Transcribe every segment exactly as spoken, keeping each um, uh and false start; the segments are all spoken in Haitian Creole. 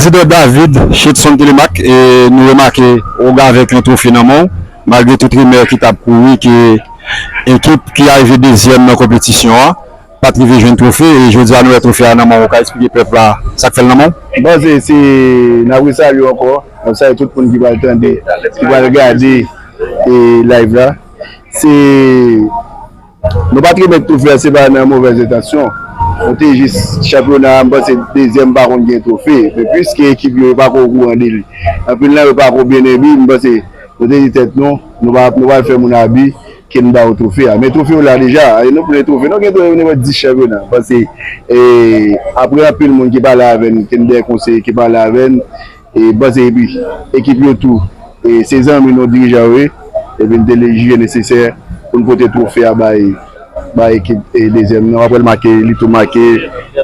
Prezidan David Chetson Telemaque, e nou remake ou gen avèk yon twofe nan men w, malgre tout rimè ki t ap kouri ke ekip ki arive dezyèm nan konpetisyon an pa t rive jwenn twofe, e jodi a nou wè twofe a nan men w, ou ka eksplike pèp la sa k fè l nan men w? M panse se, n ap resalye w ankò, n ap salye tout moun ki pral tande, ki pral gade, e, live la. Se Nou pa t remèt twofe a, se pa nan movèz entansyon. Nou te jis, chanpyona a, m panse dezyèm pa konn gen twofe. Men piske ekip yo, yo pa ko okouran de li. Anpil nan yo pa ko byen ebi, m panse nou te di tèt nou, nou pa, nou pa fè moun abi, ke n ba yo twofe a. Men twofe yo la deja, e nou plen twofe. Nou gen twofe, nou gen dis chanpyona. M panse, e, apre anpil moun ki pale avè n, ke n dèyè konseye ki pale avè n, e, m panse epi ekip yo tou, e, se zanmi nou, dirijan yo ye, epi n te jije nesesè pou n pote twofe a bay, bay ekip, e, dezyèm nan. Apre l make, li tou make,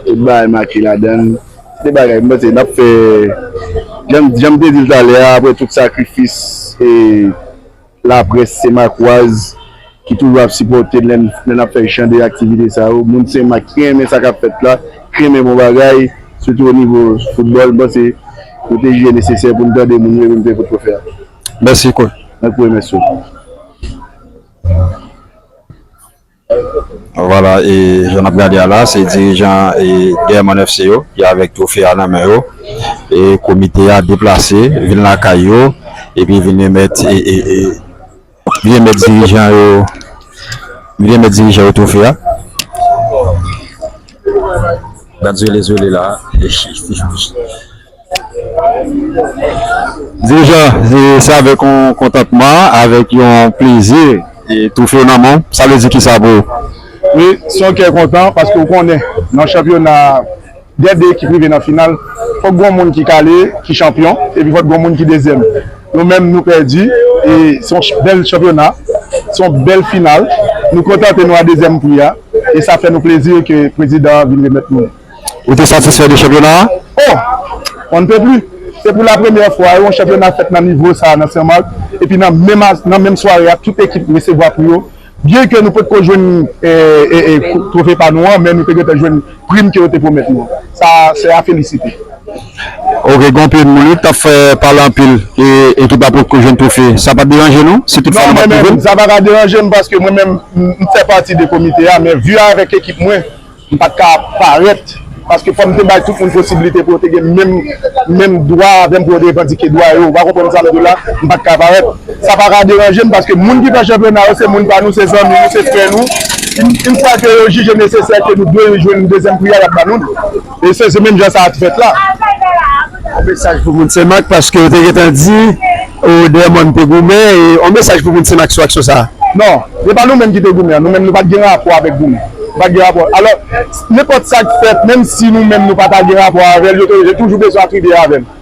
tout bagay make ladan l. Se de bagay, m panse n ap fè, jan, jan m te di l talè a, apre tout sakrifis, e, laprès senmakwaz ki toujou ap sipòte n lè n, lè n ap fè jan de aktivite sa yo. Moun Senmak ki renmen sa k ap fèt la, ki renmen bon bagay, sitou o nivo foutbòl, m panse nou te jije nesesè pou n tande moun yo epi n te pot twofe a. Mèsi, coach. Mwen k remèsye w. Vwala, e jan n ap gade a la, se dirijan, e, Dèyèmòn F C yo ki avèk twofe a nan men yo. E komite a deplase, vin lakay yo, epi vin remèt, e, e, e, vin remèt dirijan yo, vin remèt dirijan yo twofe a. Gad zwele zwele la. Dirijan, e, se avèk yon kontantman, avèk yon plezi, e, twofe w nan men w. Sa vle di kisa pou ou? Wi, se yon kè kontan, paske w konnen, nan chanpyona, dè de ekip rive nan final, fòk gon moun ki kale, ki chanpyon, epi fòk gon moun ki dezyèm. Nou menm, nou pèdi, e se yon ch-, bèl chanpyona, se yon bèl final. Nou kontante nou a dezyèm pri a, e sa fè nou plezi ke prezidan an vin remèt nou. Ou te satisfè de chanpyona a? Oh! On ne peut plus. Se pou la premyè fwa yon chanpyona fèt nan nivo sa a nan Senmak, epi nan menm a, nan menm sware a, tout ekip resevwa pri yo. Byen ke nou potko jwenn, e, e, e, twofe pa nou an, men nou te gentan jwenn prim ke yo te pwomèt nou an. Sa, se a felisite. Ok, gen anpil moun wi k t ap fè pale anpil, e ekip la potko jwenn twofe. Sa pa t deranje nou, si tout fwa nou pa t twouve l? Non, mwen menm, sa pa ka deranje m, paske mwen menm, m, m fè pati de komite a, men vi avèk ekip mwen, m pa t ka parèt, paske fò m te bay tout moun posiblite pou yo te gen menm, menm dwa avè m pou yo te revandike dwa yo. Ou pa konprann sa m di w la? M pa t ka parèt. Sa pa ka deranje m, paske moun ki fè chanpyona yo, se moun pa nou, se zanmi nou, se frè nou. Yon, yon fwa ke yo jije nesesè ke nou dwe jwenn dezyèm pri a, y ap ba nou l. E se, se menm jan sa a t fèt la. Yon mesaj pou moun Senmak, paske yo te gentan di, o, Dèyèmòn te goumen, e yon mesaj pou moun Senmak sou aksyon sa a. Non, se pa nou menm ki te goumen an. Nou menm, nou pa t gen rapò avèk goumen. Nou pa t gen rapò. Alò, nenpòt sa k fèt, menm si nou menm nou pa ta gen rapò avè l, yo te, yo toujou bezwen atribye avè n.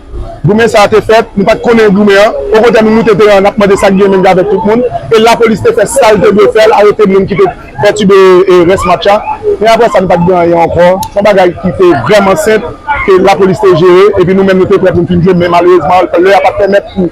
Goumen sa a te fèt, nou pa t konnen goumen an. Okontrè, nou moute teren an, n ap mande sa k gen menm jan avèk tout moun. E lapolis te fè sa l te dwe fè, l arete moun ki te pètibe, e, rès match la. Men apre sa, nou pa t gen anyen ankò. Se yon bagay ki te vrèman senp, ke lapolis te jere, epi nou menm, nou te prè pou n fin jwe, men malerezman, lè a pa t pèmèt pou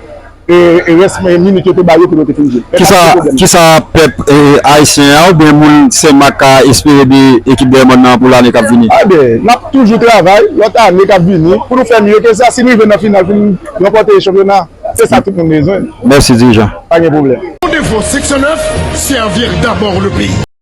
e, e rès minit yo te ba yo pou yo te fin jwe. Kisa, kisa pèp, e, ayisyen an oubyen moun Senmak ka espere de ekip Dèyèmòn nan pou lane k ap vini? Ebyen, n ap toujou travay, lòt ane k ap vini, pou nou fè mye ke sa, si nou rive nan final, pou nou ranpòte chanpyona, se sa tout moun bezwen. Mèsi, dirijan. Pa gen pwoblèm. Rendez-vous six neuf, servir d'abord le pays.